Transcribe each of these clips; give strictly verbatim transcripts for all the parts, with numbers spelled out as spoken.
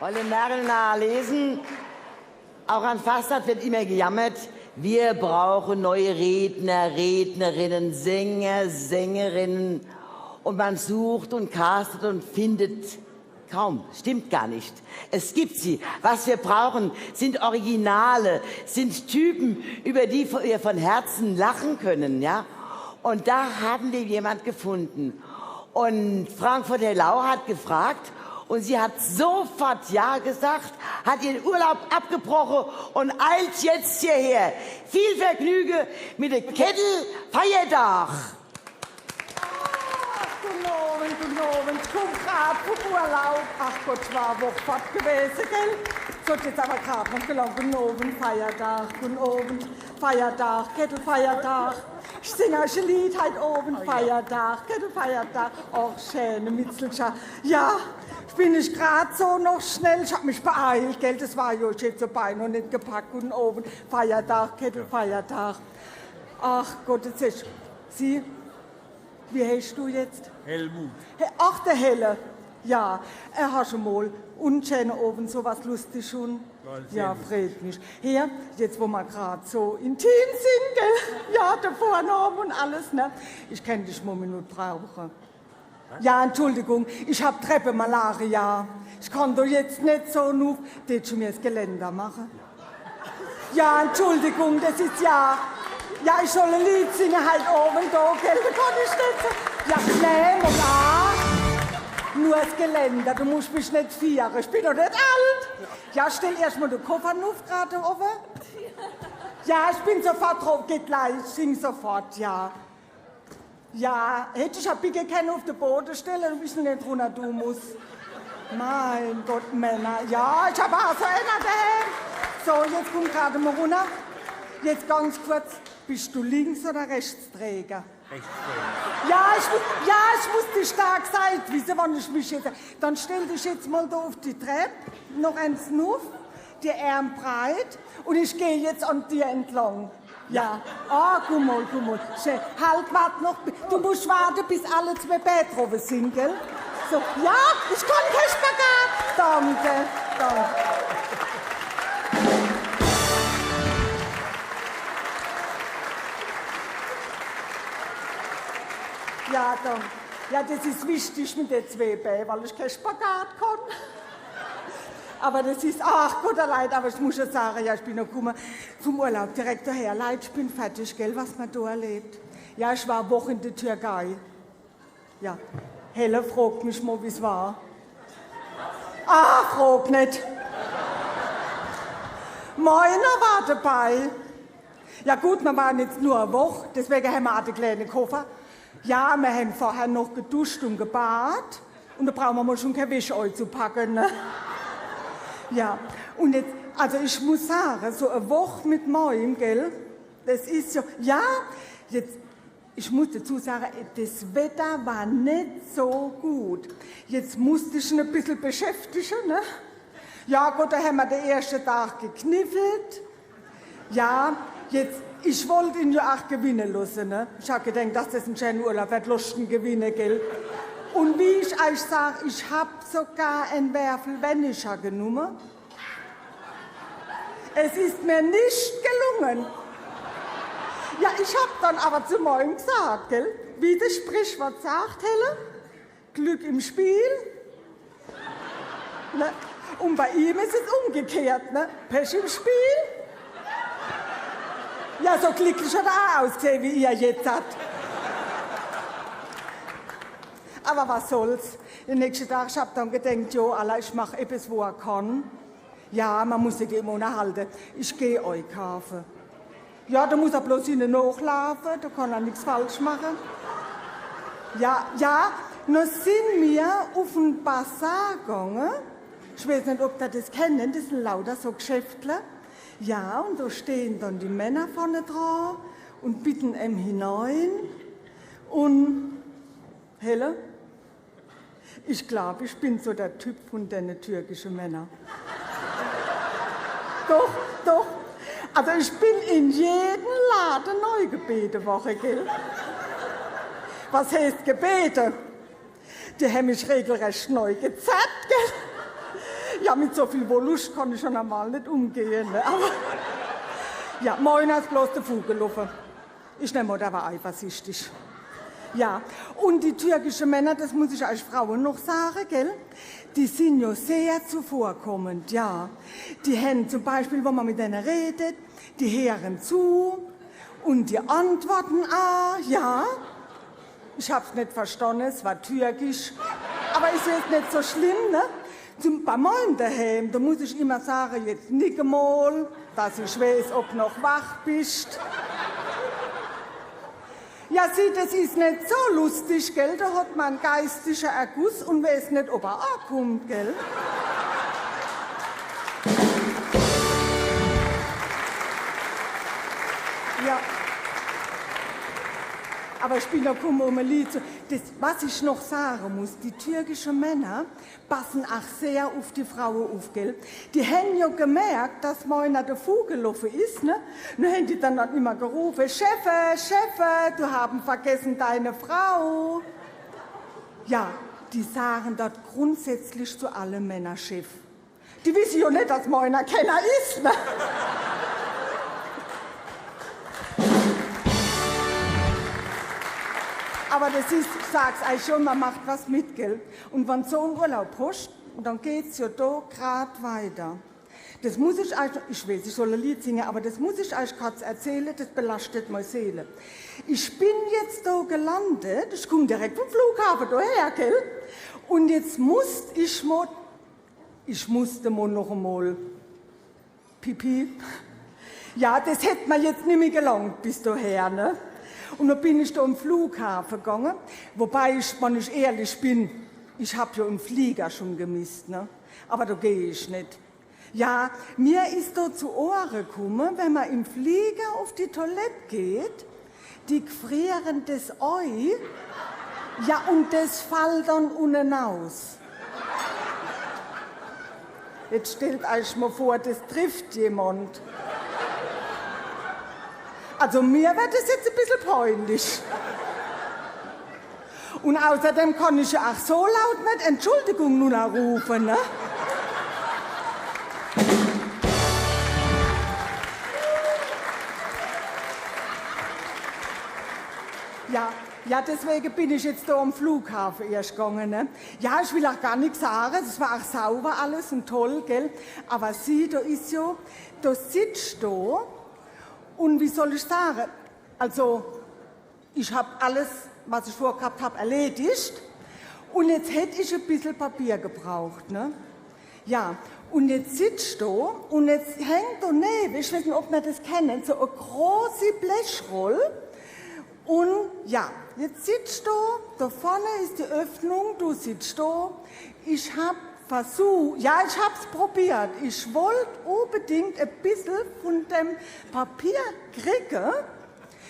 Wolle Merl nachlesen. Auch an Fastnacht wird immer gejammert, wir brauchen neue Redner, Rednerinnen, Sänger, Sängerinnen. Und man sucht und castet und findet kaum. Stimmt gar nicht. Es gibt sie. Was wir brauchen, sind Originale, sind Typen, über die wir von Herzen lachen können, ja? Und da haben wir jemand gefunden. Und Frankfurt Hellau hat gefragt und sie hat sofort Ja gesagt, hat ihren Urlaub abgebrochen und eilt jetzt hierher. Viel Vergnügen mit der Kättel Feierdag. Ach, guten Abend, guten Abend. Ich komm grad vom Urlaub. Ach Gott, ich war e Woch fort gewesen, gell? So, jetzt aber grad noch gelangt. Guten Abend, Feierdag, guten Abend, Feierdag, Kättel Feierdag. Ich sing euch e Lied heit Abend, Feierdag, Kättel Feierdag. Ach, schöne Mitzelcher. Ja, bin ich grad so noch schnell, ich hab mich beeilt, gell? Das war ja, ich hätt so beinah noch net gepackt. Guten Abend, Feierdag, Kättel Feierdag. Ach Gott, jetzt ist sie. Wie heißt du jetzt? Helmut. He, ach, der Helle. Ja, äh, hast du mal. Und schöne Abend, so was lustig schon. Ja, freut mich. Hier, jetzt wo wir grad so intim sind, gell? Ja, der Vorname und alles, ne? Ich kennt dich mal e Minut brauchen. Ja, Entschuldigung, ich hab Treppemalaria. Ich kann doch jetzt net so nuf. Tätscht du mir das Geländer machen? Ja, Entschuldigung, das ist ja, ja, ich soll e Lied singen heit Abend da, gell? Da kann ich net so. Ja, nee, Mama. Nur das Geländer, du musst mich net fieren. Ich bin doch net alt. Ja, stell erst mal den Koffer nuf, grad oben. Ja, ich bin sofort drauf, geht gleich, ich sing sofort, ja. Ja, hätt ich ja bitte kenne uf de Bode stelle, du bist net runner, du musst. Mein Gott, Männer. Ja, ich hab auch so einer daheim. So, jetzt komm grad mal runner. Jetzt ganz kurz, bist du Links- oder Rechtsträger? Rechtsträger. Ja, ich muss, ja, ich muss die stark Seite wissen, wann ich mich jetzt. Dann stell dich jetzt mal da uf die Trepp, noch eins nuf, die Ärm breit und ich geh jetzt an dir entlang. Ja. Ah, guck mal, guck mal. Schön. Halt, wart noch. Du musst warten, bis alle zwei Bää drowwe sind, gell? So. Ja, ich kann kein Spagat. Danke, danke. Ja, danke. Ja, das ist wichtig mit den zwei Bää, weil ich kein Spagat kann. Aber das ist, ach Gott, allein, aber ich muss schon sagen, ja, ich bin noch gekommen vom Urlaub direkt daher. Leute, ich bin fertig, gell, was man da erlebt. Ja, ich war e Woch in der Türkei. Ja, Helle, frag mich mal, wie's war. Ah, frag net. Meiner war dabei. Ja gut, wir waren jetzt nur e Woch, deswegen haben wir auch den kleinen Koffer. Ja, wir haben vorher noch geduscht und gebadet. Und da brauchen wir mal schon keine Wäsche einzupacken, ne? Ja, und jetzt, also ich muss sagen, so e Woch mit Moim, gell, das ist ja, ja, jetzt, ich muss dazu sagen, das Wetter war nicht so gut. Jetzt musste ich ihn ein bisschen beschäftigen, ne? Ja, gut, da haben wir den ersten Tag gekniffelt. Ja, jetzt, ich wollt ihn ja auch gewinnen lassen, ne? Ich hab gedacht, dass das ein schöner Urlaub wird, lass ihn gewinnen, gell? Und wie ich euch sag, ich hab sogar einen Werfel weniger genommen. Es ist mir nicht gelungen. Ja, ich hab dann aber zu Moim gesagt, gell? Wie das Sprichwort sagt, Helle, Glück im Spiel. Ne? Und bei ihm ist es umgekehrt, ne? Pech im Spiel. Ja, so glücklich hat er auch ausgesehen, wie ihr jetzt seid. Aber was soll's. Den nächsten Tag, ich hab dann gedacht, jo, alla, ich mach etwas, wo er kann. Ja, man muss sich immer unterhalten. Ich geh einkaufen. Ja, da muss er bloß hinne nachlaufen, da kann er nichts falsch machen. Ja, ja, dann sind wir auf den Bazar gegangen. Ich weiß nicht, ob ihr das kennt, das sind lauter so Geschäftle. Ja, und da stehen dann die Männer vorne dran und bitten ihn hinein. Und, Helle? Ich glaub, ich bin so der Typ von denen türkischen Männern. Doch, doch. Also ich bin in jeden Laden neu gebeten worden, gell? Was heißt gebeten? Die haben mich regelrecht neu gezerrt, gell? Ja, mit so viel Wollust kann ich schon normal net umgehe, ne? Aber ja, meiner is bloß devu geloffe. Ich nemm an, der war eifersüchtig. Ja, und die türkische Männer, das muss ich euch Frauen noch sagen, gell? Die sind ja sehr zuvorkommend, ja. Die haben zum Beispiel, wenn man mit denen redet, die hören zu und die antworten auch, ja. Ich hab's net verstanden, es war türkisch. Aber is jetzt net so schlimm, ne? Zum, bei meinem daheim, da muss ich immer sagen, jetzt nick mal, dass ich weiß, ob noch wach bist. Ja, sieh, das is net so lustig, gell? Da hat man geistiger Erguss und weiß net, ob er ankommt, gell? Ja. Aber ich bin ja kaum um ein Lied zu. Das, was ich noch sagen muss, die türkischen Männer passen auch sehr auf die Frauen auf, gell? Die haben ja gemerkt, dass meiner devu gelaufen ist, ne? Dann haben die dann, dann immer gerufen: „Cheffe, Cheffe, du haben vergessen deine Frau.“ Ja, die sagen dort grundsätzlich zu alle Männer Chef. Die wissen ja nicht, dass meiner keiner ist, ne? Aber das ist, ich sag's euch schon, man macht was mit, gell? Und wenn so einen Urlaub hast, dann geht's ja da grad weiter. Das muss ich euch, ich weiß, ich soll ein Lied singen, aber das muss ich euch kurz erzählen, das belastet meine Seele. Ich bin jetzt da gelandet, ich komm direkt vom Flughafen daher, gell? Und jetzt musst ich mal, ich musste mal noch einmal Pipi. Ja, das hätt mir jetzt nimmer gelangt bis daher, ne? Und dann bin ich da am Flughafen gegangen. Wobei ich, wenn ich ehrlich bin, ich hab ja im Flieger schon gemisst, ne? Aber da geh ich nicht. Ja, mir ist da zu Ohren gekommen, wenn man im Flieger auf die Toilette geht, die gefrieren das Ei. Ja, und das fällt dann unten raus. Jetzt stellt euch mal vor, das trifft jemand. Also mir wird das jetzt ein bisschen peinlich. Und außerdem kann ich ja auch so laut nicht Entschuldigung nunnerrufen, ne? Ja, ja, deswegen bin ich jetzt da am Flughafen erst gegangen, ne? Ja, ich will auch gar nichts sagen, es war auch sauber alles und toll, gell? Aber sieh, da ist ja, da sitzt du und wie soll ich sagen, also, ich hab alles, was ich vorgehabt hab, erledigt. Und jetzt hätt ich ein bisschen Papier gebraucht, ne? Ja, und jetzt sitzt du und jetzt hängt daneben, ich weiß nicht, ob wir das kennen, so eine große Blechrolle. Und ja, jetzt sitzt du, da vorne ist die Öffnung, du sitzt da. Ich hab versucht, ja, ich hab's probiert. Ich wollt unbedingt ein bisschen von dem Papier kriegen.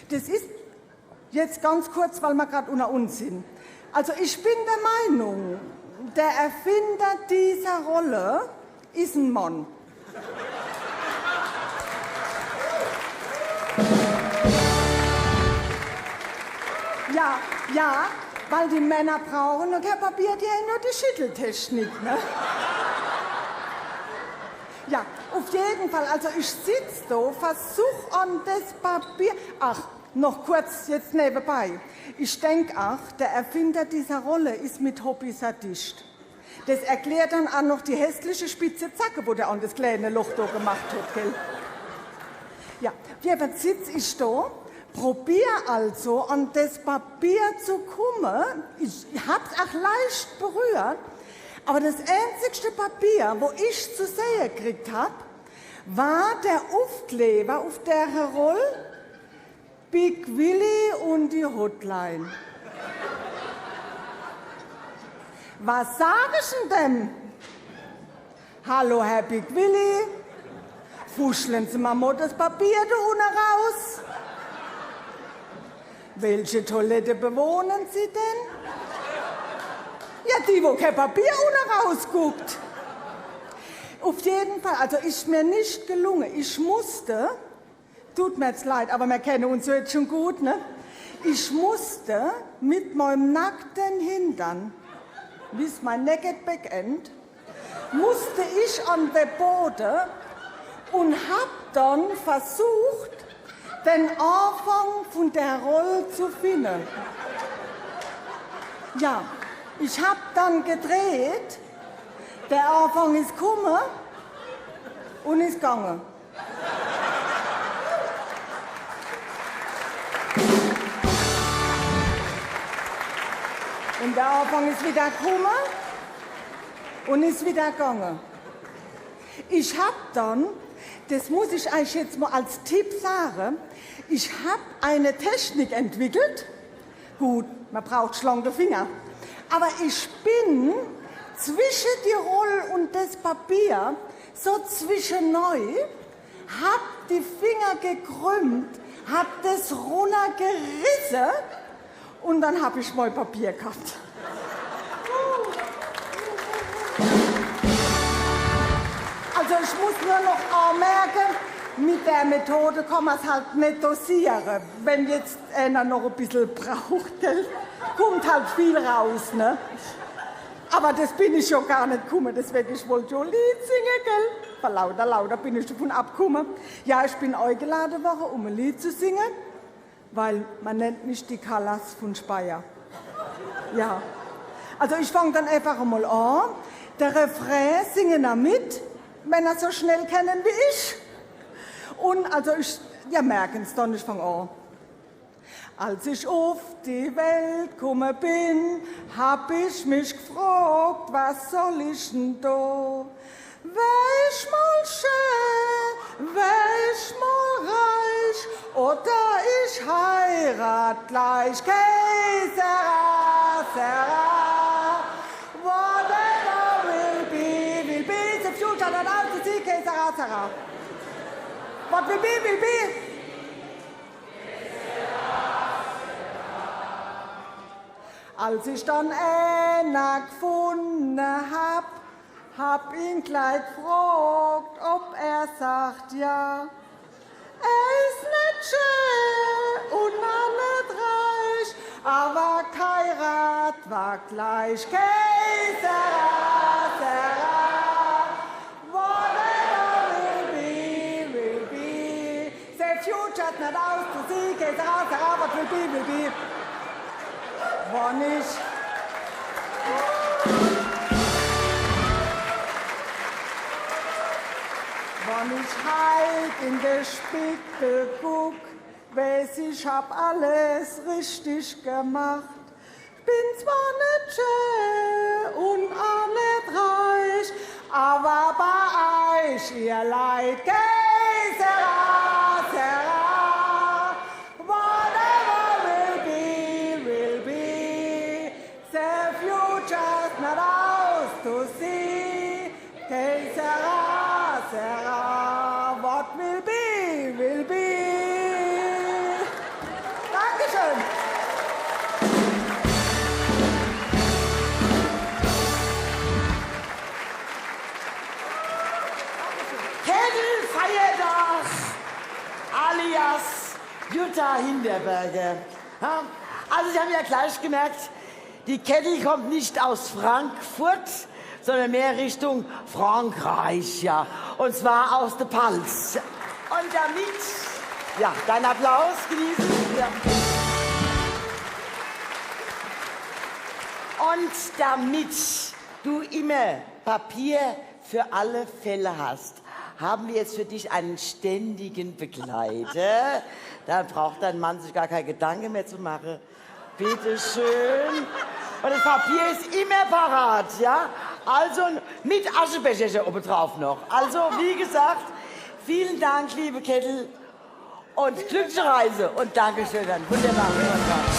Das ist jetzt ganz kurz, weil wir grad unter uns sind. Also ich bin der Meinung, der Erfinder dieser Rolle ist ein Mann. Ja, ja, weil die Männer brauchen noch kein Papier, die haben nur die Schütteltechnik, ne? Ja, auf jeden Fall. Also ich sitz da, versuch an das Papier. Ach, noch kurz jetzt nebenbei. Ich denk auch, der Erfinder dieser Rolle ist mit Hobby Sadist. Das erklärt dann auch noch die hässliche spitze Zacke, wo der an das kleine Loch da gemacht hat, gell? Ja, jedenfalls sitz ich da, probier also an das Papier zu kommen. Ich hab's auch leicht berührt, aber das einzigste Papier, wo ich zu sehen gekriegt hab, war der Aufkleber auf der Roll: Big Willy und die Hotline. Was sag ich denn dem? „Hallo, Herr Big Willy, fuscheln Sie mal, mal das Papier da unten raus. Welche Toilette bewohnen Sie denn?“ Ja, die, wo kein Papier unten rausguckt. Auf jeden Fall, also ist mir nicht gelungen. Ich musste Tut mir jetzt leid, aber wir kennen uns ja jetzt schon gut, ne? Ich musste mit meinem nackten Hintern, wie ist mein Naked Backend, Musste ich an de Bode und hab dann versucht, den Anfang von der Roll zu finden. Ja, ich hab dann gedreht, der Anfang ist gekommen und ist gegangen. Und der Anfang ist wieder gekommen und ist wieder gegangen. Ich hab dann, das muss ich euch jetzt mal als Tipp sagen, ich hab eine Technik entwickelt. Gut, man braucht schlanke Finger. Aber ich bin zwischen die Roll und das Papier, so zwischenei, hab die Finger gekrümmt, hab das runtergerissen und dann hab ich mein Papier gehabt. Also ich muss nur noch anmerken, mit der Methode kann man's halt nicht dosieren. Wenn jetzt einer noch ein bisschen braucht, gell, kommt halt viel raus, ne? Aber das bin ich ja gar nicht gekommen, deswegen ich wollte ja ein Lied singen, gell? Vor lauter, lauter bin ich davon abgekommen. Ja, ich bin eingeladen worden, um ein Lied zu singen, weil man nennt mich die Callas von Speyer. Ja. Also ich fange dann einfach mal an. Der Refrain singen er mit, wenn er so schnell kennen wie ich. Und also ich, ja, merken's dann, ich fange an. Als ich auf die Welt gekommen bin, hab ich mich gefragt, was soll ich denn da? Wär ich mal schön, wär ich mal reich, oder ich heirat gleich. Que sera, sera, whatever will be, will be, the future not out to see, que sera, sera. What will be, will be. Als ich dann einer gefunden hab, hab ihn gleich gefragt, ob er sagt ja. Er ist nicht schön und auch nicht reich, aber geheirat war gleich. Que sera, sera, whatever will be, will be. The future's not ours to see, que sera, sera, what will be, will be. Wann ich, wann ich halt in de Spiegel guck, weiß ich, hab alles richtig gemacht. Bin zwar net schön und auch net reich, aber bei euch, ihr Leit, que sera, sera. Whatever will be, will be. The future's not ours to see. Que sera, sera, what will be, will be. Dankeschön. Kädel Feiertag alias Jutta Hinderberger. Ja, also, Sie haben ja gleich gemerkt, die Kädel kommt nicht aus Frankfurt, sondern mehr Richtung Frankreich, ja. Und zwar aus der Palz. Und damit, ja, deinen Applaus genießen. Ja. Und damit du immer Papier für alle Fälle hast, haben wir jetzt für dich einen ständigen Begleiter. Da braucht dein Mann sich gar keine Gedanken mehr zu machen. Bitte schön. Und das Papier ist immer parat, ja? Also mit Aschebecherche obendrauf noch. Also, wie gesagt, vielen Dank, liebe Kädel. Und glückliche Reise. Und Dankeschön, einen wunderbaren Sonntag.